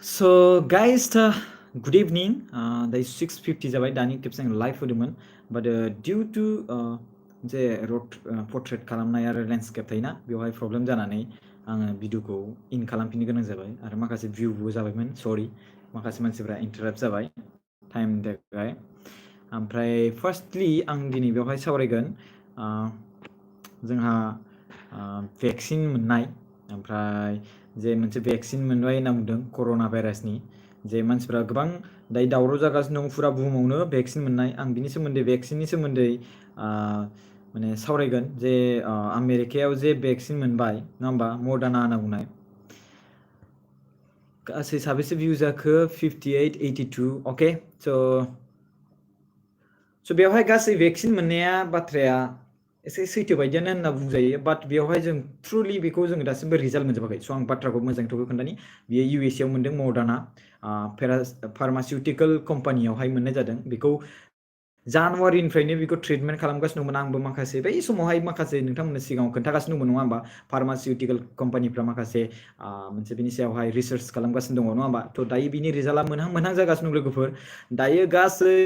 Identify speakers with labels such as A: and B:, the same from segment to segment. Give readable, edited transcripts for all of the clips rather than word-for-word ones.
A: So guys, good evening. The 6:50 जाबाय दानि खेबसे आं लाइभ होदोंमोन but due to जे रोड portrait खालामनाय आरो landscape थायोना बेवहाय प्रब्लेम जानानै आङो भिडिअखौ इन खालामफिननो गोनां जाबाय आरो माखासे भिउबो जाबायमोन सरि माखासे मानसिफ्रा इन्टाराप्ट जाबाय टाइमनि थाखाय ओमफ्राय फार्स्टलि आं दिनै बेवहाय सावरायगोन जोंहा भेक्सिन मोननाय ओमफ्राय जे मोनसे भेक्सिन मोनबाय होनना बुंदों कर'ना भाइरासनि जे मानसिफ्रा गोबां दायो दावराव जागासिनो दं फुरा बुहुमावनो भेक्सिन मोननाय आं बिनि सोमोन्दै भेक्सिननि सोमोन्दै माने सावरायगोन जे आमेरिकायाव जे भेक्सिन मोनबाय नङा होमबा मर्डाना होनना बुंनाय गासै साबेसे भिउ जाखो 58 82 अके स' बेवहाय गासै भेक्सिन मोननाया बाथ्राया एसे सैथो बायदियानो होनना बुंजायो बाट बेवहाय जों ट्रुलि बेखौ जोङो दासिमबो रिजाल्ट मोनजोबाखै स' आं बाथ्राखौ मोजाङै थ'खौ खोन्थानि बियो इउ एस ए आव मोनदों मर्डाना फार्मासिउटिकेल कम्पानियावहाय मोननाय जादों बेखौ जानुवारिनिफ्रायनो बेखौ ट्रिटमेन्ट खालामगासिनो दंमोन आंबो माखासे बै समावहाय माखासे नोंथांमोननो सिगाङाव खोन्थागासिनो दंमोन नङा होमबा फार्मासिउटिकेल कम्पानिफ्रा माखासे मोनसे बिनि सायावहाय रिसार्च खालामगासिनो दङ नङा होमबा थ' दायो बिनि रिजाल्टआ मोनहां जागासिनो दं लोगोफोर दायो गासै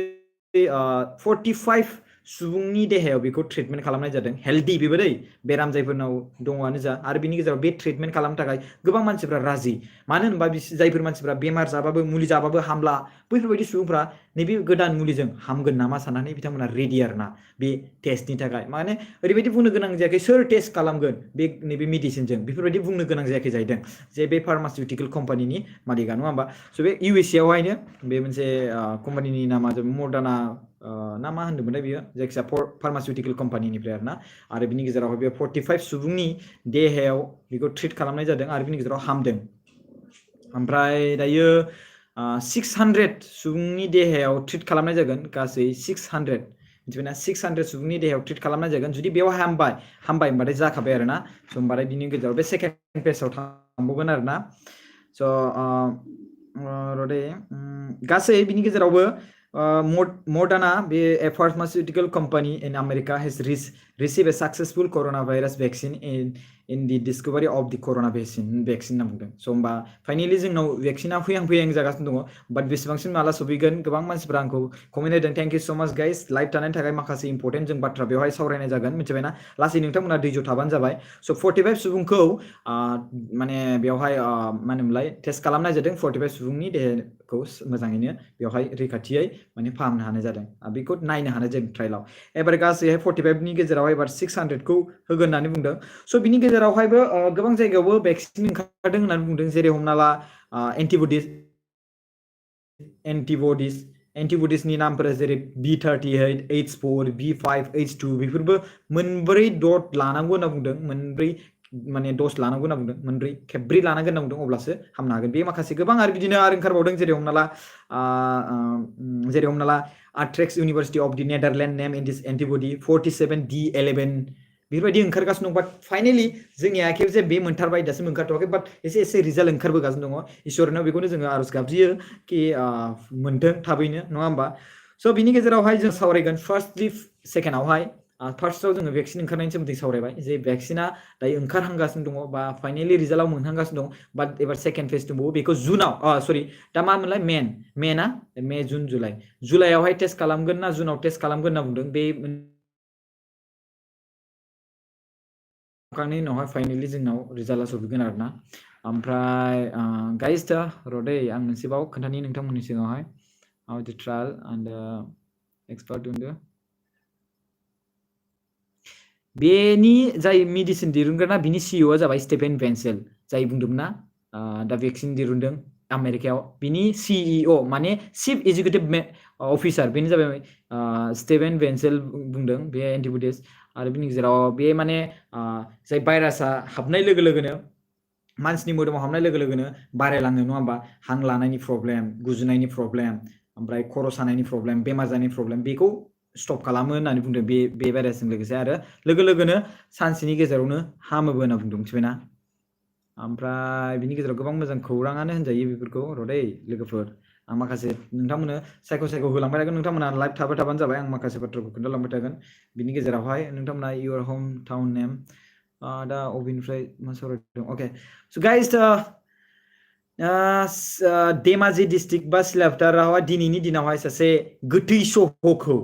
A: 45 सुबुंनि देहायाव बेखौ ट्रिटमेन्ट खालामनाय जादों हेल्दी बेबो दै बेराम जायफोरनाव दङआनो जा आरो बिनि गेजेराव बे ट्रिटमेन्ट खालामनो थाखाय गोबां मानसिफ्रा राजि मानो होनबा जायफोर मानसिफ्रा बेमार जाबाबो मुलि जाबाबो हामला बैफोरबायदि सुबुंफ्रा नैबे गोदान मुलिजों हामगोन नामा साननानै बिथांमोना रेडि आरोना बे टेस्टनि थाखाय माने ओरैबायदि बुंनो गोनां जायाखै सोर टेस्ट खालामगोन बे नैबे मेडिसिनजों बेफोरबायदि बुंनो गोनां जायाखै जाहैदों जे बे फार्मासिउटिकेल कम्पानिनि मालिका नङा होमबा स' बे इउ.एस.ए आवहायनो बे मोनसे कम्पानिनि नामा मर्डाना ना मा होनदोंमोनथाय बियो जायखिजाया फार्मासिउटिकेल कम्पानिनिफ्राय आरो बिनि गेजेरावहाय बे 45 सुबुंनि देहायाव बेखौ ट्रिट खालामनाय जादों आरो बिनि गेजेराव हामदों ओमफ्राय दायो 600 सुबुंनि देहायाव ट्रिट खालामनाय जागोन गासै 600 मिथिबायना 600 सुबुंनि देहायाव ट्रिट खालामनाय जागोन जुदि बेयाव हामबाय होनबाथाय जाखाबाय आरोना स' होनबाथाय बिनि गेजेराव बे सेकेन्ड फेजआव थांबावगोन आरोना स' रदे गासै बिनि गेजेरावबो Moderna, a pharmaceutical company in America, has received a successful coronavirus vaccine in the discovery of the corona vaccine होनना बुंदों स' होमबा फाइनेलि जोंनाव भेक्सिना फैहां जागासिनो दङ बाट बेसेबांसिम माला सफैगोन गोबां मानसिफ्रा आंखौ कमेन्ट होदों थेंक इउ स' माच गाइस लाइभ थानायनि थाखाय माखासे इम्पर्टेन्ट जों बाथ्रा बेवहाय सावरायनाय जागोन मिथिबायना लासै नोंथांमोना दैज' थाबानो जाबाय स' 45 सुबुंखौ माने बेवहाय मा होनोमोनलाय टेस्ट खालामनाय जादों 45 सुबुंनि देहाखौ मोजाङैनो बेवहाय रैखाथियै माने फाहामनो हानाय जादों बेखौ नायनो हानाय जादों ट्रायलाव एबार गासैहाय 45नि गेजेराव एबार 600खौ होगोन होननानै बुंदों स' बिनि गेजेरावहायबो गोबां जायगायावबो भेक्सिन ओंखारदों होननानै बुंदों जेरै हमना ला एन्टिबडिसनि नामफोरा जेरै B38 H4 B5 H2 बेफोरबो मोनब्रै डट लानांगौ होनना बुंदों मोनब्रै माने दस लानांगौ होनना बुंदों मोनब्रै खेबब्रै लानांगोन होनना बुंदों अब्लासो हामनो हागोन बे माखासे गोबां आरो बिदिनो आरो ओंखारबावदों जेरै हमना ला आट्रेक्स university of the Netherland name in this antibody 47D11 बेफोरबायदि ओंखारगासिनो दं बाट फाइनेलि जोंनि आखायाव जे बे मोनथारबाय दासिम ओंखारथ'वाखै बाट एसे रिजाल्ट ओंखारबोगासिनो दङ इसोरनाव बेखौनो जोङो आरज गाबज्रियो कि मोनथों थाबैनो नङा होमबा स' बिनि गेजेरावहाय जों सावरायगोन फार्स्टलि सेकेन्डआवहाय फार्स्टआव जोङो भेक्सिन ओंखारनायनि सोमोन्दै सावरायबाय जे भेक्सिना दायो ओंखारहांगासिनो दङ बा फाइनेलि रिजाल्टआव मोनहांगासिनो दं बाट एबार सेकेन्ड फेज दंबावो बेखौ जुनाव सरि दा मा मोनलाय मेना मे जुन जुलाइआवहाय टेस्ट खालामगोन ना जुनाव टेस्ट खालामगोन होनना बुंदों बे खांनायनि उनावहाय फाइनेलि जोंनाव रिजाल्टआ सफैगोन आरोना ओमफ्राय गाइस दा रदै आं मोनसेबाव खोन्थानि नोंथांमोननि सिगाङावहाय how to trial and expert दोनदो बेनि जाय मेडिसिन दिरुनग्राना बिनि सिइअआ जाबाय स्टेफेन भेन्सेल जाय बुंदोंमोन ना दा भेक्सिन दिरुनदों आमेरिकायाव बिनि सिइअ माने चिफ एजुकेटिभ अफिसार बेनो जाबाय स्टेफेन भेन्सेल बुंदों बे एन्टिबडिस आरो बिनि गेजेराव बे माने जाय भाइरासआ हाबनाय लोगो लोगोनो मानसिनि मोदोमाव हाबनाय लोगो लोगोनो बारायलाङो नङा होमबा हां लानायनि प्रब्लेम गुजुनायनि प्रब्लेम ओमफ्राय खर' सानायनि प्रब्लेम बेमार जानायनि प्रब्लेम बेखौ स्टप खालामो होननानै बुंदों बे भाइरासजों लोगोसे आरो लोगो लोगोनो सानसेनि गेजेरावनो हामोबो होनना बुंदों मिथिबायना ओमफ्राय बिनि गेजेराव गोबां मोजां खौराङानो होनजायो बेफोरखौ रदै लोगोफोर आं माखासे नोंथांमोननो सायख' होलांबाय थागोन नोंथांमोना लाइभ थाबानो जाबाय आं माखासे बाथ्राखौ खोन्थालांबाय थागोन बिनि गेजेरावहाय नोंथांमोना इउर हम टाउन नेम दा अबेनिफ्राय मा सावरायदों अके स' गाइस धेमाजि डिस्ट्रिक्ट बा सिलापथारावहाय दिनैनि दिनावहाय सासे गोथै सह'खौ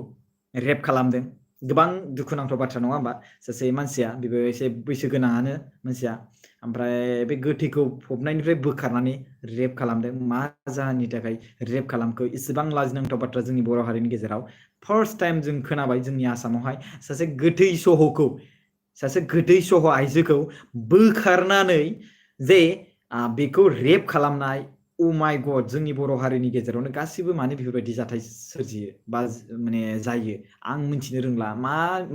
A: रेप खालामदों। गोबां दुखुनांथाव बाथ्रा नङा होमबा? सासे मानसिया बेबो एसे बैसो गोनाङानो मानसिया। ओमफ्राय बे गोथैखौ फबनायनिफ्राय बोखारनानै रेप खालामदों। मा जाहोननि थाखाय रेप खालामखो? इसेबां लाजिनांथाव बाथ्रा जोंनि बर' हारिनि गेजेराव। फार्स्ट टाइम जों खोनाबाय जोंनि आसामावहाय सासे गोथै सह'खौ, सासे गोथै सह' आइजोखौ बोखारनानै जे बेखौ रेप खालामनाय। अ माय गड, जोंनि बर' हारिनि गेजेरावनो गासिबो मानो बेफोरबायदि जाथाय सोरजियो बा माने जायो आं मिथिनो रोंला।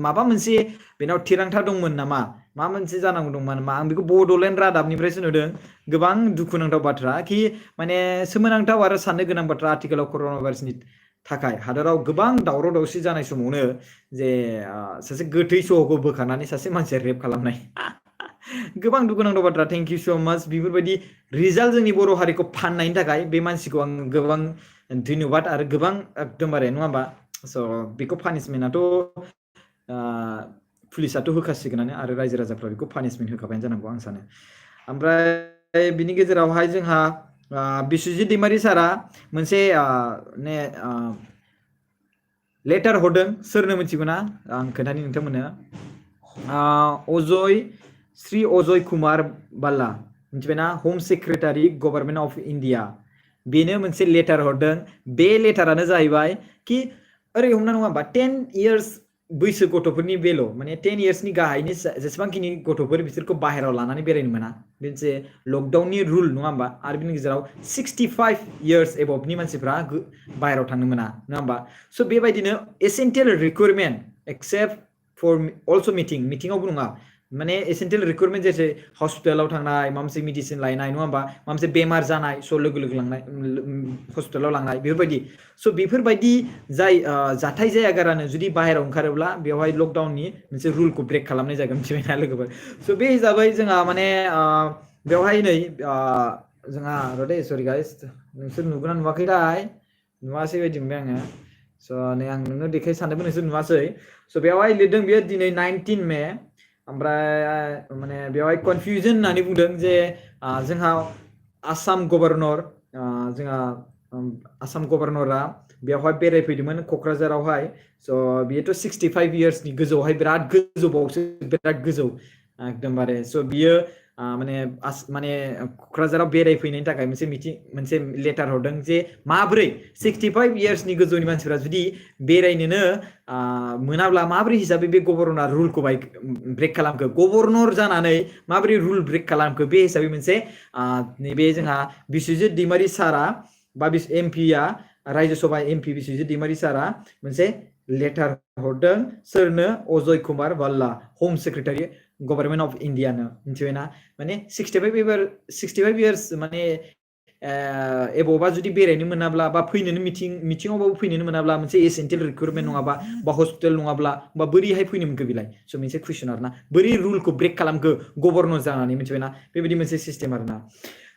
A: माबा मोनसे बेनाव थिरांथा दंमोन नामा? मा मोनसे जानांगौ दंमोन नामा? आं बेखौ बड'लेण्ड रादाबनिफ्रायसो नुदों। गोबां दुखुनांथाव बाथ्रा कि माने सोमोनांथाव आरो साननो गोनां बाथ्रा आथिखालाव कर'ना भाइरासनि थाखाय हादोराव गोबां दावराव दावसि जानाय समावनो जे सासे गोथै सह'खौ बोखारनानै सासे मानसिया रेप खालामनाय। गोबां दुखुनांथाव बाथ्रा। थेंक इउ स' माच। बेफोरबायदि रिजाल्ट जोंनि बर' हारिखौ फाननायनि थाखाय बे मानसिखौ आं गोबां धन्यबाद आरो गोबां एकदमबारे नङा होमबा? स' बेखौ पानिसमेन्टआथ' पुलिसाथ' होखासिगोनानो आरो रायजो राजाफ्रा बेखौ पानिसमेन्ट होखाबायानो जानांगौ आं सानो। ओमफ्राय बिनि गेजेरावहाय जोंहा बिस्वजित दैमारि सारा मोनसे लेटार हरदों। सोरनो मिथिगौ ना? आं खोन्थानि नोंथांमोननो। अजय श्री अजय कुमार बाल्ला, मिथिबायना? हम सेक्रेटारि गभर्नमेन्ट अफ इन्डिया। बेनो मोनसे लेटार हरदों। बे लेटारानो जाहैबाय कि ओरै हमना नङा होमबा? 10 इयार्स बैसो गथ'फोरनि बेल' माने 10 इयार्सनि गाहायनि जेसेबांखिनि गथ'फोर बिसोरखौ बाहेरायाव लानानै बेरायनो मोना। बे मोनसे लकडाउननि रुल नङा होमबा? आरो बिनि गेजेराव 65 इयार्स एबभनि मानसिफ्रा बाहेरायाव थांनो मोना नङा होमबा? स' बेबायदिनो एसेन्टियेल रिक्वायरमेन्ट एक्सेप्ट फर अल्स' मिटिङावबो नङा, माने एसेन्टियेल रिक्वायरमेन्ट जेरै हस्पिटालाव थांनाय, माबा मोनसे मेडिसिन लायनाय नङा होमबा? माबा मोनसे बेमार जानाय स' लोगो लोगो लांनाय हस्पिटालाव लांनाय बेफोरबायदि। स' बेफोरबायदि जाय जाथाय जायागारानो जुदि बाहेरायाव ओंखारोब्ला बेवहाय लकडाउननि मोनसे रुलखौ ब्रेक खालामनाय जागोन, मिथिबायना लोगोफोर? स' बे हिसाबै जोंहा माने बेवहाय नै जोंहा र' दे सरि गाइस, नोंसोर नुगोना नुवाखैथाय? नुवासै बायदि मोनबाय आङो। स' नै आं नोंनो देखाय सानदोंमोन, नोंसोर नुवासै। स' बेवहाय लिरदों बेयो दिनै 19 मे। ओमफ्राय माने बेवहाय कनफिउजन होननानै बुंदों जे जोंहा आसाम गभर्नर, जोंहा आसाम गभर्नरा बेवहाय बेरायफैदोंमोन क'क्राझारावहाय। स' बियोथ' 65 इयार्सनि गोजौआवहाय बिराद गोजौबावसो, बिराद गोजौ एकदमबारे। स' बियो माने क'क्राझाराव बेरायफैनायनि थाखाय मोनसे लेटार हरदों जे माब्रै 65 इयार्सनि गोजौनि मानसिफ्रा जुदि बेरायनोनो मोनाब्ला माब्रै हिसाबै बे गभर्नरा रुलखौ ब्रेक खालामखो? गभर्नर जानानै माब्रै रुल ब्रेक खालामखो? बे हिसाबै मोनसे नैबे जोंहा बिस्वजित दैमारि सारा बा एमपिआ, रायजो सभा एमपि बिस्वजित दैमारि सारा मोनसे लेटार हरदों। सोरनो? अजय कुमार बाल्ला, हम सेक्रेटारि गभर्नमेन्ट अफ इन्डियानो, मिथिबायना? माने 65 इयार्स माने एबभआ जुदि बेरायनो मोनाब्ला बा फैनोनो मिथिङावबाबो फैनोनो मोनाब्ला, मोनसे एसेन्टियेल रिक्वायरमेन्ट नङाबा बा हस्पिटाल नङाब्ला बा बोरैहाय फैनो मोनखो बेलाय? स' मोनसे कुइसन आरोना, बोरै रुलखौ ब्रेक खालामखो गभर्नर जानानै, मिथिबायना? बेबायदि मोनसे सिस्टेम आरोना।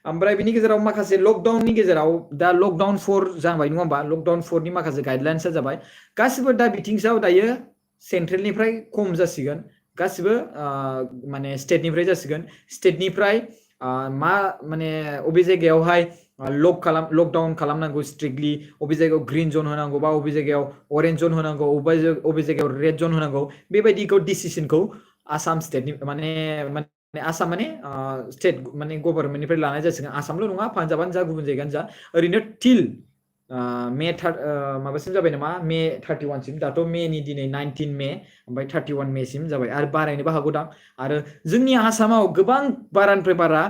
A: ओमफ्राय बिनि गेजेराव माखासे लकडाउननि गेजेराव दा लकडाउन 4 जाबाय नङा होमबा? लकडाउन 4नि माखासे गाइडलाइन्सआ जाबाय गासिबो दा बिथिंसाव दायो सेन्ट्रेलनिफ्राय खम जासिगोन, गासिबो माने स्टेटनिफ्राय जासिगोन। स्टेटनिफ्राय मा माने अबे जायगायावहाय लकडाउन खालामनांगौ स्ट्रिक्टलि, अबे जायगायाव ग्रिन जन होनांगौ बा अबे जायगायाव अरेन्ज जन होनांगौ, अबे जायगायाव रेड जन होनांगौ, बेबायदिखौ डिसिसनखौ आसाम स्टेटनि माने आसाम माने स्टेट माने गभर्नमेन्टनिफ्राय लानाय जासिगोन। आसामल' नङा, पान्जाबानो जा गुबुन जायगायानो जा, ओरैनो टिल माबासिम जाबाय नामा? मे 31 सिम। दाथ' मेनि दिनै 19 मे, ओमफ्राय 31 मेसिम जाबाय आरो बारायनोबो हागौदां। आरो जोंनि आसामाव गोबां बारानिफ्राय बारा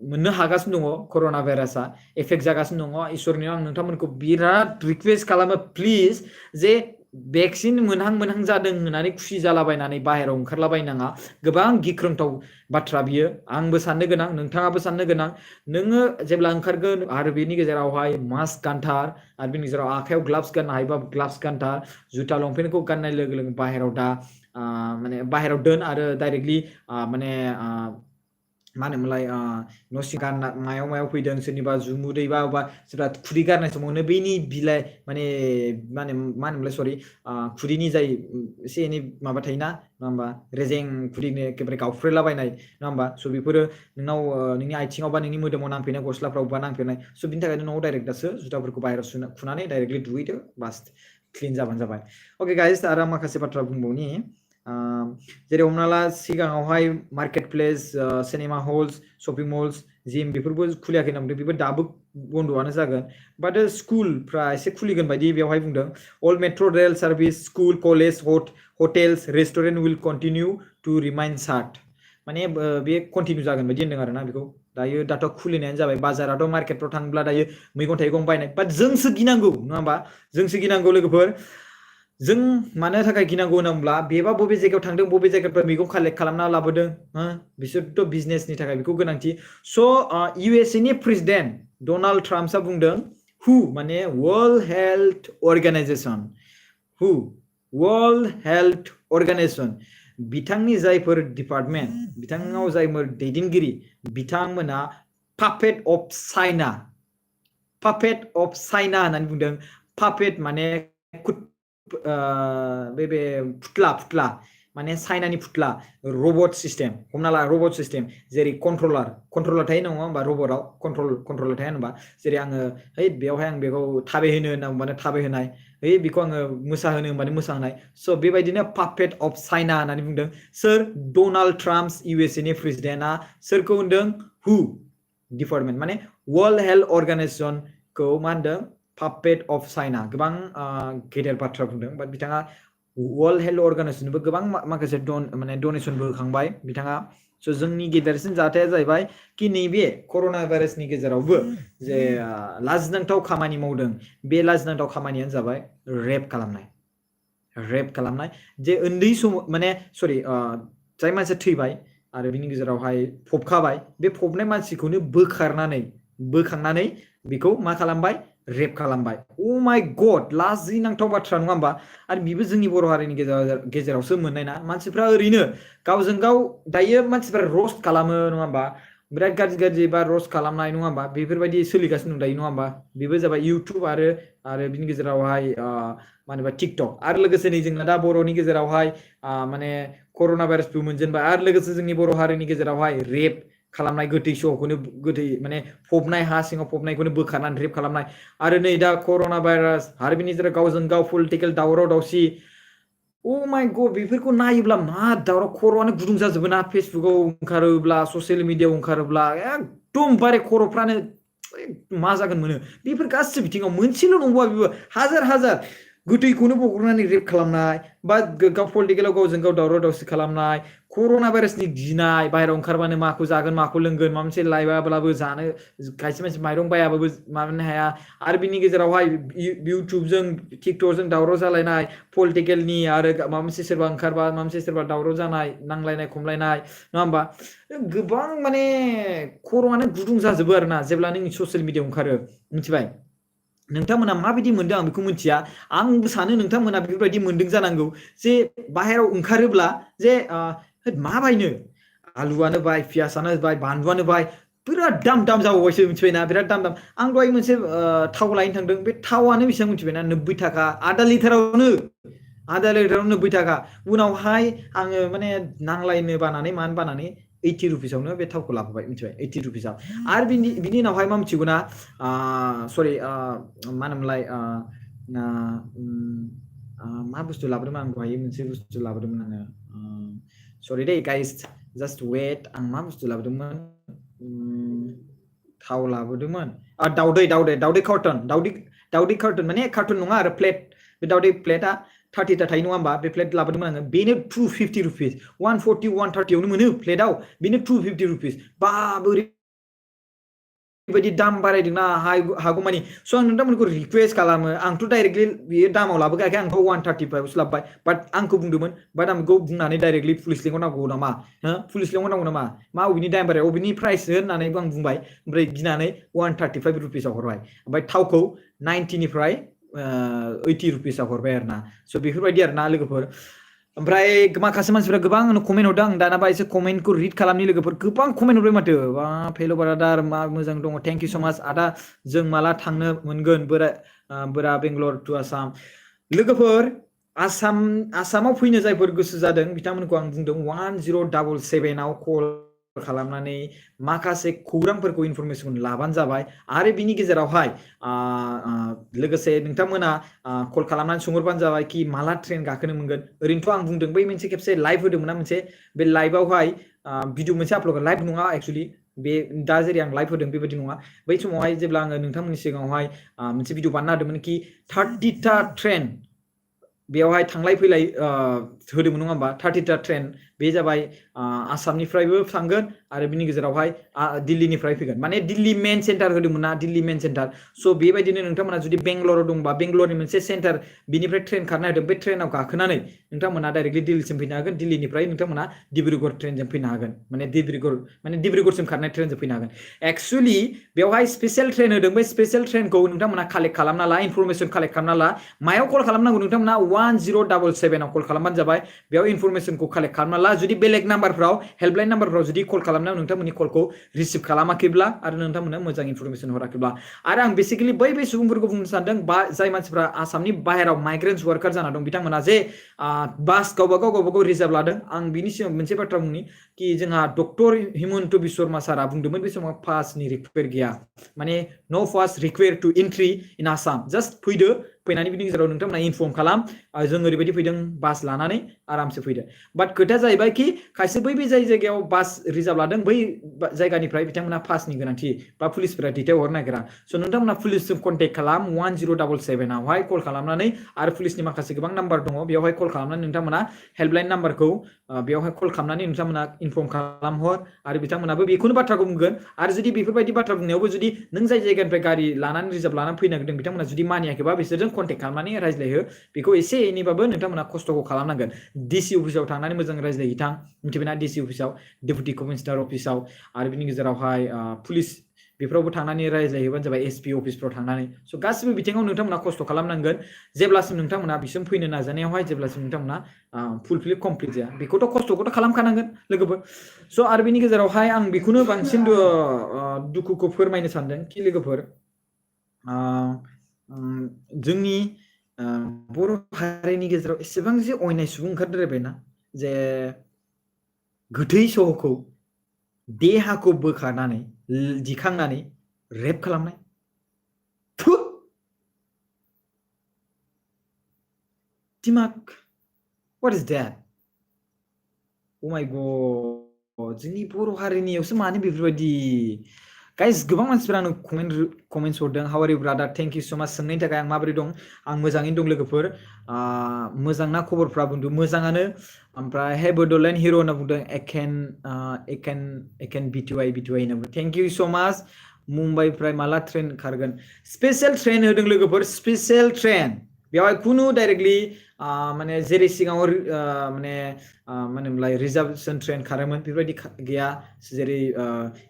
A: मोननो हागासिनो दङ, कर'ना भाइरासआ एफेक्ट जागासिनो दङ। इसोरनियाव आं नोंथांमोनखौ बिराद रिक्वेस्ट खालामो, प्लिज जे भेक्सिन मोनहां जादों होननानै खुसि जालाबायनानै बाहेरायाव ओंखारलाबायनाङा। गोबां गिख्रंथाव बाथ्रा बियो। आंबो साननो गोनां, नोंथाङाबो साननो गोनां। नोङो जेब्ला ओंखारगोन आरो बेनि गेजेरावहाय मास्क गानथार, आरो बेनि गेजेराव आखायाव ग्लाभ्स गाननो हायोबा ग्लाभ्स गानथार, जुथा लंपेन्टखौ गाननाय लोगो लोगो बाहेरायाव माने बाहेरायाव दोन आरो डाइरेक्टलि माने मा होनोमोनलाय न' सिं गारना मायाव फैदों सोरनिबा जुमुदै बा सोरबा खुदै गारनाय समावनो बेनि बिलाइ माने मा होनोमोनलाय सरि खुदैनि जाय एसे एनै माबा थायोना नङा होमबा रेजें खुदैनो एखेबारे गावफ्रेलाबायनाय नङा होमबा स' बेफोरो नोंनाव नोंनि आथिङाव बा नोंनि मोदोमाव नांफैनाय गस्लाफ्राव बा नांफैनाय स' बिनि थाखायनो न'आव डाइरेक्ट दासो जुथाफोरखौ बाहेरायाव खुनानै डाइरेक्टलि दुगैदो बास क्लिन जाबानो जाबाय अके गाइस आरो माखासे बाथ्रा बुंबावनि जेरै हमना ला सिगाङावहाय market place cinema hulls shopping mulls gym बेफोरबो खुलियाखै ना बुंदों बेफोर दाबो बन्द'आनो जागोन बाट स्कुलफ्रा एसे खुलिगोन बायदि बेवहाय बुंदों all metro' rail service school college hotels restaurant will continue to remain shut माने बे कन्टिनिउ जागोन बायदि होनदों आरोना बेखौ दायो दाथ' खुलिनायानो जाबाय बाजाराथ' मार्केटफ्राव थाङोब्ला दायो मैगं थाइगं बायनाय बाट जोंसो गिनांगौ नङा होमबा जोंसो गिनांगौ लोगोफोर जों मानो थाखाय गिनांगौ होनोब्ला बेबा बबे जायगायाव थांदों बबे जायगानिफ्राय मैगं कालेक्ट खालामना लाबोदों बिसोरथ' बिजनेसनि थाखाय बेखौ गोनांथि स' USA नि प्रेसिडेन्ट डनाल्ड ट्राम्पआ बुंदों हु माने वर्ल्ड हेल्थ अर्गानाइजेसन हु वर्ल्ड हेल्थ अर्गानाइजेसन बिथांनि जायफोर डिपार्टमेन्ट बिथाङाव जायफोर दैदेनगिरि बिथांमोना पापेट अफ चाइना होननानै बुंदों पापेट माने बे फुटला माने चाइनानि फुटला रबट सिस्टेम हमना ला रबट सिस्टेम जेरै कन्ट्रलार थायो नङा होमबा रबटआव कन्ट्रलार थाया होनबा जेरै आङो है बेवहाय आं बेखौ थाबायहोनो होनना बुंबानो थाबायहोनाय है बेखौ आङो मोसाहोनो होनबानो मोसाहोनाय स' बेबायदिनो पापेट अफ चाइना होननानै बुंदों सोर डनाल्ड ट्राम्प USA नि प्रेसिडेन्टआ सोरखौ होनदों हु डिपार्टमेन्ट माने वर्ल्ड हेल्थ अर्गानाइजेसनखौ मा होनदों पापेट अफ चाइना गोबां गेदेर बाथ्रा बुंदों बाट बिथाङा वर्ल्ड हेल्थ अर्गानाइजेसनबो गोबां माखासे माने डनेसनबो होखांबाय बिथाङा स' जोंनि गेदेरसिन जाथाया जाहैबाय कि नैबे कर'ना भाइरासनि गेजेरावबो जे लाजिनांथाव खामानि मावदों बे लाजिनांथाव खामानियानो जाबाय रेप खालामनाय जे उन्दै समाव माने सरि जाय मानसिया थैबाय आरो बिनि गेजेरावहाय फबखाबाय बे फबनाय मानसिखौनो बोखांनानै बेखौ मा खालामबाय रेप खालामबाय अ माय गड लाजिनांथाव बाथ्रा नङा होमबा आरो बेबो जोंनि बर' हारिनि गेजेरावसो मोननाय ना मानसिफ्रा ओरैनो गावजों गाव दायो मानसिफ्रा रस्ट खालामो नङा होमबा बिराद गाज्रि बा रस्ट खालामनाय नङा होमबा बेफोरबायदि सोलिगासिनो दं दायो नङा होमबा बेबो जाबाय इउटुब आरो बिनि गेजेरावहाय मा होनोबा टिकटक आरो लोगोसे नै जोंना दा बर'नि गेजेरावहाय माने कर'ना भाइरासबो मोनजेनबाय आरो लोगोसे जोंनि बर' हारिनि गेजेरावहाय रेप खालामनाय गोथै माने फबनाय हा सिङाव फबनायखौनो बोखारनानै रेप खालामनाय आरो नै दा कर'ना भाइरास आरो बिनि गेजेराव गावजों गाव पलिटिकेल दावराव दावसि अ माय गड बेफोरखौ नायोब्ला मा दावराव खर'आनो गुदुं जाजोबो ना फेसबुकाव ओंखारोब्ला ससियेल मिडियाआव ओंखारोब्ला एकदमबारे खर'फ्रानो मा जागोन मोनो बेफोर गासै बिथिङाव मोनसेल' नंबावा बेबो हाजार गोथैखौनो बगरनानै रेप खालामनाय बा पलिटिकेलाव गावजों गाव दावराव दावसि खालामनाय कर'ना भाइरासनि गिनाय बाहेरायाव ओंखारबानो माखौ जागोन माखौ लोंगोन माबा मोनसे लायबाब्लाबो जानो खायसे मानसि माइरं बायाबाबो माबानो हाया आरो बिनि गेजेरावहाय इउटुबजों टिकटकजों दावराव जालायनाय पलिटिकेलनि आरो माबा मोनसे सोरबा ओंखारबा माबा मोनसे सोरबा दावराव जानाय नांलायनाय खमलायनाय नङा होमबा गोबां माने खर'आनो गुदुं जाजोबो आरोना जेब्ला नों ससियेल मिडियाआव ओंखारो मिथिबाय नोंथांमोना माबायदि मोनदों आं बेखौ मिथिया आंबो सानो नोंथांमोना बेफोरबायदि मोनदों जानांगौ जे बाहेरायाव ओंखारोब्ला जे मा बायनो आलुआनो बाय पियासानो बाय बानलुआनो बाय बिराद दाम जाबावबायसो मिथिबायना बिराद दाम आं दहाय मोनसे थाव लायनो थांदों बे थावआनो बेसेबां मिथिबायना 90 थाखा आधा लिटारावनो 90 थाखा उनावहाय आङो माने नांलायनो बानानै मानो बानानै 80 रुपिसावनो बे थावखौ लाबोबाय मिथिबाय 80 रुपिसाव आरो बिनि उनावहाय मा मिथिगौना सरि मा होनोमोनलाय मा बुस्थु लाबोदोंमोन आं दहाय मोनसे बुस्थु लाबोदोंमोन आङो सरि दे गाइस जास्ट वेट आं मा बुस्थु लाबोदोंमोन थाव लाबोदोंमोन दावदै कार्टन माने कार्टन नङा आरो प्लेट बे दावदै प्लेटआ 30टा थायो नङा होमबा बे प्लेट लाबोदोंमोन आङो बेनो 250 रुपिस 140 130आवनो मोनो प्लेटआव बेनो 250 रुपिस बा ओरैबायदि दाम बारायदोंना हागौमानि स' आं नोंथांमोनखौ रिकुवेस्ट खालामो आंथ' डाइरेक्टलि बेयो दामाव लाबोखायाखै आंथ' 135आवसो लाबोबाय बाट आंखौ बुंदोंमोन बाट आं बेखौ बुंनानै डाइरेक्टलि पुलिस लिंहरनांगौ नामा पुलिस लिंहरनांगौ नामा मा अबेनि दाम बाराय अबेनि प्राइस होननानैबो आं बुंबाय ओमफ्राय गिनानै 135 रुपिसाव हरबाय ओमफ्राय थावखौ 90निफ्राय 80 रुपिसाव हरबाय आरोना स' बेफोरबायदि आरोना लोगोफोर ओमफ्राय माखासे मानसिफ्रा गोबां कमेन्ट हरदों आं दानाबा एसे कमेन्टखौ रिड खालामनि लोगोफोर गोबां कमेन्ट हरबाय माथो बा फेल' ब्रादार मा मोजां दङ थेंक इउ सो माच आदा जों माला थांनो मोनगोन बोरा बेंगलर टु आसाम लोगोफोर आसामाव फैनो जायफोर गोसो जादों बिथांमोनखौ आं बुंदों 1077 आव कल खालामनानै माखासे खौरांफोरखौ इनफरमेसन लाबानो जाबाय आरो बिनि गेजेरावहाय लोगोसे नोंथांमोना कल खालामनानै सोंहरबानो जाबाय कि माला ट्रेन गाखोनो मोनगोन ओरैनोथ' आं बुंदों बै मोनसे खेबसे लाइभ होदोंमोन ना मोनसे बे लाइभआवहाय भिडिअ मोनसे आपल'ड लाइभ नङा एक्चुअलि बे दा जेरै आं लाइभ होदों बेबायदि नङा बै समावहाय जेब्ला आङो नोंथांमोननि सिगाङावहाय मोनसे भिडिअ बानायना होदोंमोन कि 30टा ट्रेन बेयावहाय थांलाय फैलाय होदोंमोन नङा होमबा 30टा ट्रेन बे जाबाय आसामनिफ्रायबो थांगोन आरो बिनि गेजेरावहाय दिल्लीनिफ्राय फैगोन माने दिल्ली मेन सेन्टार होदोंमोन ना दिल्ली मेन सेन्टार स' बेबायदिनो नोंथांमोना जुदि बेंगलराव दंबा बेंगलरनि मोनसे सेन्टार बिनिफ्राय ट्रेन खारनो होदों बे ट्रेनाव गाखोनानै नोंथांमोना डाइरेक्टलि दिल्लीसिम फैनो हागोन दिल्लीनिफ्राय नोंथांमोना डिब्रुगड़ ट्रेनजों फैनो हागोन माने डिब्रुगड़सिम खारनाय ट्रेनजों फैनो हागोन एक्चुअलि बेवहाय स्पेशल ट्रेन होदों बे स्पेशल ट्रेनखौ नोंथांमोना कालेक्ट खालामना ला इनफरमेसन कालेक्ट खालामना ला मायाव कल खालामनांगौ नोंथांमोना 1077 आव कल खालामबानो जाबाय बेयाव इनफरमेसनखौ कालेक्ट खालामना ला जुदि बेलेग नाम्बारफ्राव हेल्पलाइन नाम्बारफ्राव जुदि कल खालामनायाव नोंथांमोननि कलखौ रिसिभ खालामाखैब्ला आरो नोंथांमोननो मोजां इनफरमेसन हराखैब्ला आरो आं बेसिकेलि बै सुबुंफोरखौ बुंनो सानदों जाय मानसिफ्रा आसामनि बाहेराव माइग्रेन्टस वार्कार जाना दं बिथांमोना जे बास गावबागाव रिजार्भ लादों आं बिनि सिगां मोनसे बाथ्रा बुंनि कि जोंहा डक्टर हिमन्त बिश्व शर्मा सारा बुंदोंमोन बे समाव पासनि रिक्वायर गैया माने नो पास रिक्वायर टु एन्ट्रि इन आसाम जास्ट फैदो फैनानै बिनि गेजेराव नोंथांमोना इनफर्म खालाम जों ओरैबायदि फैदों बास लानानै आरामसे फैदो बाट खोथाया जाहैबाय कि खायसे बै जाय जायगायाव बास रिजार्भ लादों बै जायगानिफ्राय बिथांमोना पासनि गोनांथि बा पुलिसफोरा दैथायहरनो नागिरा स' नोंथांमोना पुलिसजों कन्टेक्ट खालाम 1077 आवहाय कल खालामनानै आरो पुलिसनि माखासे गोबां नाम्बार दङ बेयावहाय कल खालामनानै नोंथांमोना हेल्पलाइन नाम्बारखौ बेयावहाय कल खालामनानै नोंथांमोना इनफर्म खालामहर आरो बिथांमोनाबो बेखौनो बाथ्राखौ बुंगोन आरो जुदि बेफोरबायदि बाथ्रा बुंनायावबो जुदि नों जाय जायगानिफ्राय गारि लानानै रिजार्भ लानानै फैनो नागिरदों बिथांमोना जुदि मानियाखैबा बिसोरजों कन्टेक्ट खालामनानै रायज्लायहो बेखौ एसे एनैबाबो नोंथांमोना खस्थ'खौ खालामनांगोन डिसि अफिसाव थांनानै मोजां रायज्लायहैथां मिथिबायना डिसि अफिसाव डेपुटि कमिशनार अफिसाव आरो बिनि गेजेरावहाय पुलिस बेफोरावबो थांनानै रायज्लायहैबानो जाबाय एसपि अफिसफ्राव थांनानै स' गासिबो बिथिङाव नोंथांमोना खस्थ' खालामनांगोन जेब्लासिम नोंथांमोना बिसिम फैनो नाजानायावहाय जेब्लासिम नोंथांमोना फुलफिल कमप्लिट जाया बेखौथ' खस्थ'खौथ' खालामखानांगोन लोगोफोर स' आरो बिनि गेजेरावहाय आं बेखौनो बांसिन दुखुखौ फोरमायनो सानदों कि लोगोफोर जोंनि बर' हारिनि गेजेराव एसेबां जे अयनाय सुबुं ओंखारद्रायबायना जे गोथै सहखौ देहाखौ बोखारनानै दिखांनानै रेप खालामनाय दिमाग what is that oh my god जोंनि बर' हारिनियावसो मानो बेफोरबायदि गाइस गोबां मानसिफोरा आंनो कमेन्ट्स हरदों how are you brother thank you so much सोंनायनि थाखाय आं माबोरै दं आं मोजाङैनो दं लोगोफोर मोजां ना खबरफ्रा बुंदों मोजाङानो ओमफ्राय हे बड'लेण्ड हिर' होनना बुंदों एकेन बिटिवाइ होनना बुंदों थेंक इउ सो माच मुम्बाइनिफ्राय माला ट्रेन खारगोन स्पेशल ट्रेन होदों लोगोफोर स्पेशल ट्रेन बेवहाय खुनु डाइरेक्टलि माने जेरै सिगाङाव माने मा होनोमोनलाय रिजार्भेसन ट्रेन खारोमोन बेफोरबायदि गैया जेरै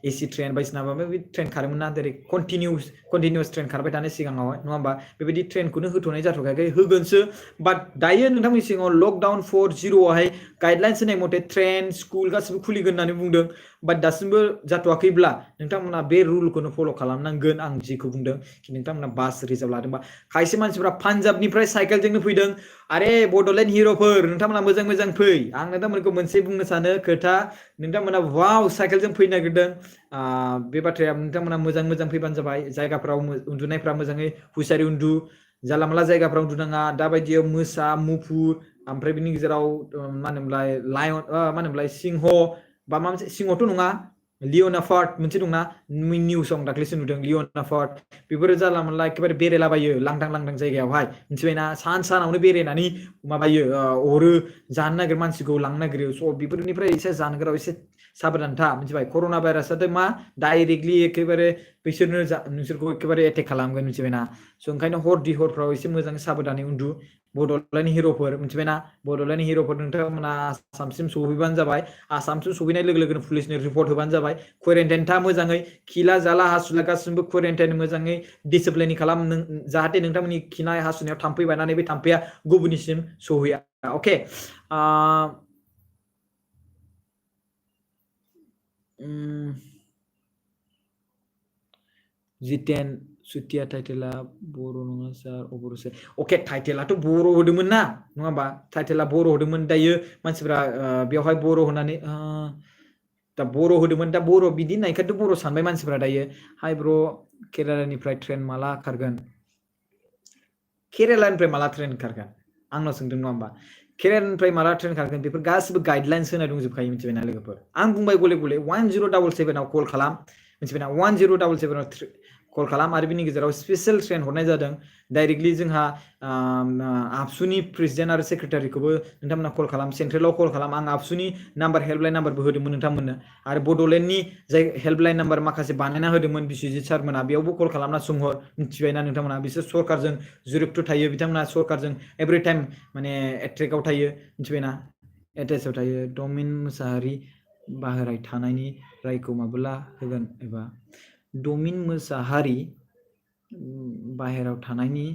A: एसि ट्रेन बायदिसिना माबा माबि ट्रेन खारोमोन ना जेरै कन्टिनिउस ट्रेन खारबाय थानाय सिगाङावहाय नङा होमबा बेबायदि ट्रेनखौनो होथ'नाय जाथ'खायाखै होगोनसो बाट दायो नोंथांमोननि सिगाङाव लकडाउन 4.0 आवहाय गाइडलाइन्स होनाय मथे ट्रेन स्कुल गासिबो खुलिगोन होननानै बुंदों बाट दासिमबो जाथ'वाखैब्ला नोंथांमोना बे रुलखौनो फल' खालामनांगोन आं जिखौ बुंदों कि नोंथांमोना बास रिजार्भ लादोंबा खायसे मानसिफ्रा पान्जाबनिफ्राय साइकेलजोंनो फैदों आरे बड'लेण्ड हिर'फोर नोंथांमोना मोजां फै आं नोंथांमोनखौ मोनसे बुंनो सानो खोथा नोंथांमोना वाव साइकेलजों फैनो नागिरदों बे बाथ्राया नोंथांमोना मोजां फैबानो जाबाय जायगाफ्राव उन्दुनायफ्रा मोजाङै हुसारि उन्दु जाला माला जायगाफ्राव उन्दुनाङा दाबायदियाव मोसा मुफुर ओमफ्राय बिनि गेजेराव मा होनोमोनलाय लायन मा होनोमोनलाय सिंह बा मा मोनसे सिंहथ' नङा लिअ'नाफार्ट मोनसे दंना निउसाव आं दाख्लैसो नुदों लिअ'नाफार्ट बेफोरो जाला मोनला एखेबारे बेरायलाबायो लांदां जायगायावहाय मिथिबायना सानावनो बेरायनानै माबायो अरो जानो नागिरो मानसिखौ लांनो नागिरो स' बेफोरनिफ्राय एसे जानगाराव एसे साबधान था मिथिबाय कर'ना भाइरासआथ' मा डाइरेक्टलि एखेबारे बिसोरनो नोंसोरखौ एखेबारे एटेक खालामगोन मिथिबायना स' ओंखायनो हरफ्राव एसे मोजां साबधानै उन्दु बड'लेण्ड हिर'फोर मिथिबायना बड'लेण्ड हिर'फोर नोंथांमोना आसामसिम सहैबानो जाबाय आसामसिम सहैनाय लोगो लोगोनो पुलिसनि रिपर्ट होबानो जाबाय क्वारेन्टाइन था मोजाङै खिला जाला हासुला गासिबो क्वारेन्टाइन मोजाङै डिसिप्लिन खालाम जाहाथे नोंथांमोननि खिनाय हासुनायाव थाम्फै बायनानै बे थाम्फैया गुबुननिसिम सहैया अके जितेन सुतिया टाइटेला बर' नङा सार अबर' सार अके टाइटेलाथ' बर' होदोंमोन ना नङा होमबा टाइटेला बर' होदोंमोन दायो मानसिफ्रा बेवहाय बर' होनानै दा बर' होदोंमोन दा बर' बिदि होननायखायथ' बर' सानबाय मानसिफ्रा दायो हाय ब्र' केरालानिफ्राय ट्रेन माला खारगोन केरालानिफ्राय माला ट्रेन खारगोन आंनाव सोंदों नङा होमबा केरालानिफ्राय माला ट्रेन खारगोन बेफोर गासिबो गाइडलाइन्स होनाय दंजोबखायो मिथिबायना लोगोफोर आं बुंबाय गले गले 1077 कल खालाम मिथिबायना 1077 कल खालाम आरो बिनि गेजेराव स्पेशल ट्रेन हरनाय जादों डाइरेक्टलि जोंहा आबसुनि प्रेसिडेन्ट आरो सेक्रेटारिखौबो नोंथांमोना कल खालाम सेन्ट्रेलाव कल खालाम आं आबसुनि नाम्बार हेल्पलाइन नाम्बारबो होदोंमोन नोंथांमोननो आरो बड'लेण्डनि जाय हेल्पलाइन नाम्बार माखासे बानायना होदोंमोन बिस्वजित सारमोना बेयावबो कल खालामना सोंहर मिथिबायना नोंथांमोना बिसोर सरकारजों जुरिक्त थायो बिथांमोना सरकारजों एभ्रि टाइम माने एट्रेक्टआव थायो मिथिबायना एटेचआव थायो डमिन मोसाहारि बाहेराय थानायनि रायखौ माबोला होगोन एबा डमिन मोसाहारि बाहेरायाव थानायनि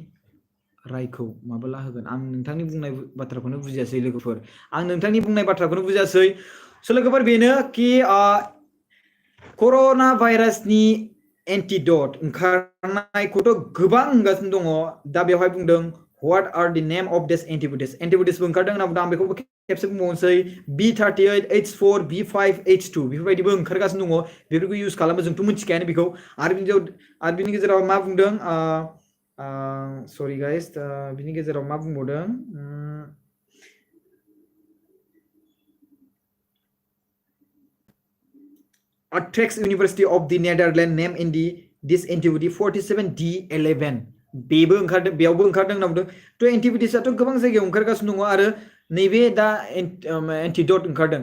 A: रायखौ माबोला होगोन आं नोंथांनि बुंनाय बाथ्राखौनो बुजियासै लोगोफोर आं नोंथांनि बुंनाय बाथ्राखौनो बुजियासै स' लोगोफोर बेनो कि कर'ना भाइरासनि एन्टिडट ओंखारनायखौथ' गोबां होनगासिनो दङ दा बेवहाय बुंदों what are the name of दिस एन्टिबडिसबो ओंखारदों होनना बुंदों आं बेखौबो खेबसे बुंबावनोसै B38 H4 B5 H2 बेफोरबायदिबो ओंखारगासिनो दङ बेफोरखौ इउज खालामो जोंथ' मिथिखायानो बेखौ आरो बिनि गेजेराव मा बुंदों सरि गाइस बिनि गेजेराव मा बुंबावदों Utrecht University of the Netherlands name in this antibody 47D11 बेबो ओंखारदों बेयावबो ओंखारदों होनना बुंदों थ' एन्टिबडिसआथ' गोबां जायगायाव ओंखारगासिनो दङ आरो नैबे दा एन्टिडट ओंखारदों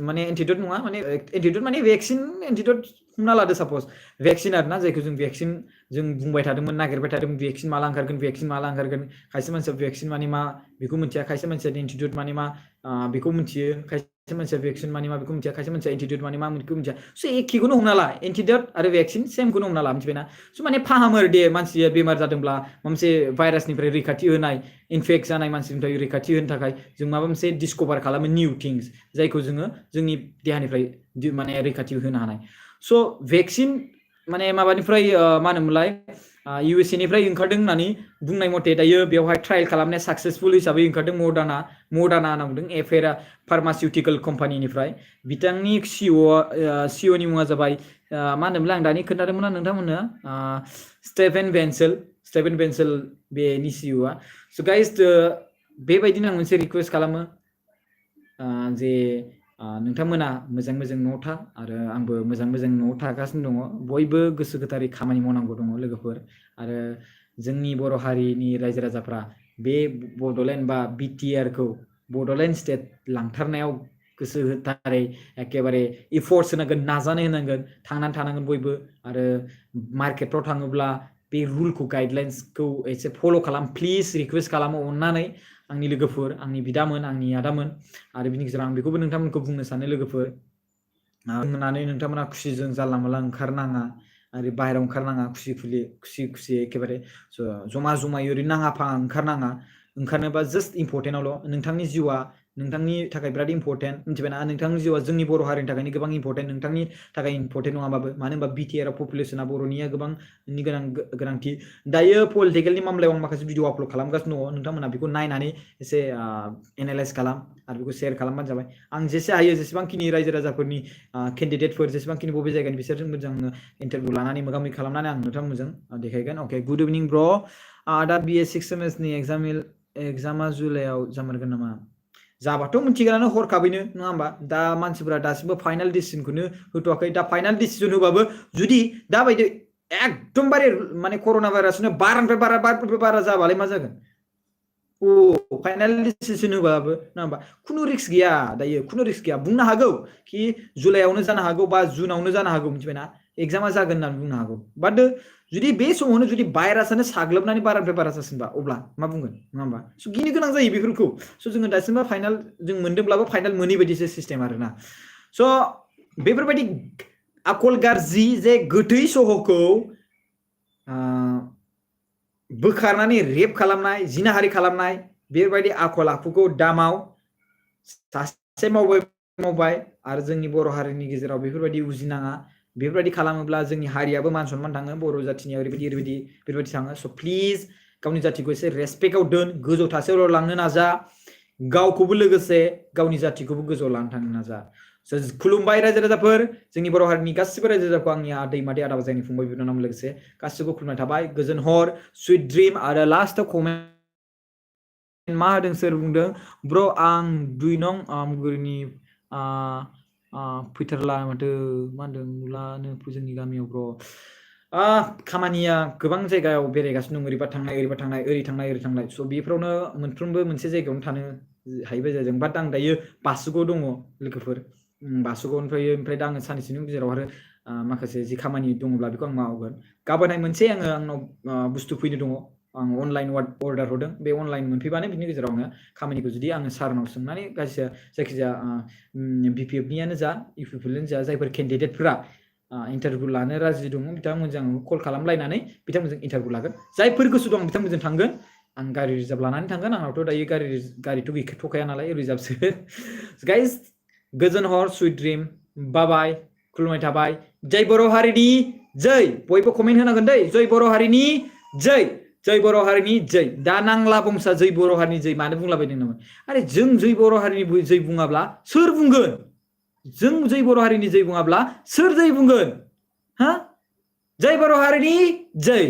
A: माने एन्टिडट नङा माने एन्टिडट माने भेक्सिन एन्टिडट हमना लादो सापज भेक्सिन आरोना जायखौ जों भेक्सिन जों बुंबाय थादोंमोन नागिरबाय थादोंमोन भेक्सिन माला ओंखारगोन खायसे मानसिया भेक्सिन माने मा बेखौ मिथिया खायसे मानसिया एन्टिडट माने मा बेखौ मिथियो खायसे मानसिया भेक्सिन माने मा बेखौ मिथिया खायसे मानसिया एन्टिडट माने मा बेखौ मिथिया स' एखेखौनो हमना ला एन्टिडट आरो भेक्सिन सेमखौनो हमना ला मिथिबायना स' माने फाहामो दे मानसिया बेमार जादोंब्ला माबा मोनसे भाइरासनिफ्राय रैखाथि होनाय इनफेक्ट जानाय मानसिनिफ्राय रैखाथि होनो थाखाय जों माबा मोनसे डिसकभार खालामो निउ थिंस जायखौ जोङो जोंनि देहानिफ्राय माने रैखाथि होनो हानाय स' भेक्सिन माने माबानिफ्राय मा होनोमोनलाय USA निफ्राय ओंखारदों होननानै बुंनाय मथे दायो बेवहाय ट्रायल खालामनाया साक्सेसफुल हिसाबै ओंखारदों मडार्ना होनना बुंदों एफेरा फार्मासिउटिकेल कम्पानिनिफ्राय बिथांनि सिअनि मुङा जाबाय मा होनोमोनलाय आं दानि खोन्थादोंमोन ना नोंथांमोननो स्टेफेन भेन्सेल बेनि सिअआ स' गाइस बेबायदिनो आं मोनसे रिकुवेस्ट खालामो जे नोंथांमोना मोजां न'आव था आरो आंबो मोजां न'आव थागासिनो दङ बयबो गोसो गोथारै खामानि मावनांगौ दङ लोगोफोर आरो जोंनि बर' हारिनि रायजो राजाफ्रा बे बड'लेण्ड बा BTRखौ बड'लेण्ड स्टेट लांथारनायाव गोसो होथारै एखेबारे इफर्टस होनांगोन नाजानाय होनांगोन थांनानै थानांगोन बयबो आरो मार्केटफ्राव थाङोब्ला बे रुलखौ गाइडलाइन्सखौ एसे फल' खालाम प्लिज रिकुवेस्ट खालामो अननानै आंनि लोगोफोर आंनि बिदामोन आंनि आदामोन आरो बिनि गेजेराव आं बेखौबो नोंथांमोनखौ बुंनो सानो लोगोफोर होननानै नोंथांमोना खुसिजों जानला मोनला ओंखारनाङा आरो बाहेरायाव ओंखारनाङा खुसि एखेबारे जमायै ओरैनो नाङा फाङा ओंखारनोबा जास्ट इम्परटेन्टआवल' नोंथांनि जिउआ नोंथांनि थाखाय बिराद इम्परटेन्ट मिथिबायना नोंथांनि जिउआ जोंनि बर' हारिनि थाखायनो गोबां इम्परटेन्ट नोंथांनि थाखाय इम्परटेन्ट नङाबाबो मानो होनबा BTR पपुलेसना बर'निया गोबांनि गोनांथि दायो पलिटिकेलनि मामलायाव आं माखासे भिडिअ आपल'ड खालामगासिनो दङ नोंथांमोना बेखौ नायनानै एसे एनालाइज खालाम आरो बेखौ शेयार खालामबानो जाबाय आं जेसे हायो जेसेबांखिनि रायजो राजाफोरनि केन्डिडेटफोर जेसेबांखिनि बबे जायगानि बिसोरजों मोजां इन्टारभिउ लानानै मोगा मोगि खालामनानै आं नोंथांमोनजों देखायगोन अके गुड इभिनिं ब्र दा BA 6 सेमेस्टारनि एग्जामा जुलाइआव जामारगोन नामा जाबाथ' मिथिगोनानो हरखाबैनो नङा होमबा दा मानसिफोरा दासिमबो फाइनाल डिसिजनखौनो होथ'वाखै दा फाइनाल डिसिजन होबाबो जुदि दाबायदि एकदमबारे माने कर'ना भाइरासनो बारानिफ्राय बारा जाबालाय मा जागोन फाइनाल डिसिजन होबाबो नङा होमबा खुनु रिस्क गैया दायो खुनु रिस्क गैया बुंनो हागौ कि जुलाइआवनो जानो हागौ बा जुनावनो जानो हागौ मिथिबायना एग्जामा जागोन होननानै बुंनो हागौ बाट जुदि बे समावनो जुदि भाइरासानो साग्लोबनानै बारानिफ्राय बारा जासिनबा अब्ला मा बुंगोन नङा होमबा स' गिनो गोनां जायो बेफोरखौ स' जोङो दासिमबो फाइनाल जों मोनदोंब्लाबो फाइनाल मोनै बायदिसो सिस्टेम आरोना स' बेफोरबायदि आखल गाज्रि जे गोथै सहखौ बोखारनानै रेप खालामनाय जिनाहारि खालामनाय बेबायदि आखल आखुखौ दामाव सासे मावबाय आरो जोंनि बर' हारिनि गेजेराव बेफोरबायदि उजिनाङा बेफोरबायदि खालामोब्ला जोंनि हारियाबो मान सनमान थाङो बर' जाथिनिया ओरैबायदि बेफोरबायदि थाङो स' प्लिज गावनि जातिखौ एसे रेसपेक्टआव दोन गोजौ थासेयाव लांनो नाजा गावखौबो लोगोसे गावनि जातिखौबो गोजौआव लानो थांनो नाजा खुलुमबाय रायजो राजाफोर जोंनि बर' हारिनि गासिबो रायजो राजाखौ आंनि आदै मादै आदा बाजैनि फंबाय बिनानाव लोगोसे गासिबो खुलुमनाय थाबाय गोजोन हर सुइट ड्रिम आरो लास्टआव कमेन्ट मा होदों सोर बुंदों ब्र आं 2 नं आमगुरिनि फैथारला माथो मा होनदों नुलानो जोंनि गामियाव ब्र खामानिया गोबां जायगायाव बेरायगासिनो दं ओरैबा थांनाय ओरै थांनाय स' बेफोरावनो मोनफ्रोमबो मोनसे जायगायावनो थानो हायैबाय जादों बाट आं दायो बासुगाव दङ लोगोफोर बासुगावनिफ्राय ओमफ्राय दा आङो साननैसोनि गेजेराव आरो माखासे जि खामानि दङब्ला बेखौ आं मावगोन गाबोनहाय मोनसे आंनाव बुस्थु फैनो दङ आं अनलाइन अर्डार हरदों बे अनलाइन मोनफैबानो बिनि गेजेराव आङो खामानिखौ जुदि आङो सारनाव सोंनानै जायखिजाया बिपिएफनियानो जा इउपिपिएलनियानो जा जायफोर केन्डिडेटफोरा इन्टारभिउ लानो राजि दङ बिथांमोनजों आं कल खालामलायनानै बिथांमोनजों इन्टारभिउ लागोन जायफोर गोसो दं बिथांमोनजों थांगोन आं गारि रिजार्भ लानानै थांगोन आंनावथ' दायो गारिथ' गैथ'खाया नालाय रिजार्भसो गाइस गोजोन हर सुइट ड्रिम बाय खुलुमनाय थाबाय जय बर' हारिनि जय बयबो कमेन्ट होनांगोन दै जय बर' हारिनि जय बर' हारिनि जय दा नांला बंसा जय बर' हारिनि जय मानो बुंलाबायदों नामा आरे जों जय बर' हारिनि जय बुङाब्ला सोर बुंगोन जों जय बर' हारिनि जय बुङाब्ला सोर जय बुंगोन हा जय बर' हारिनि जय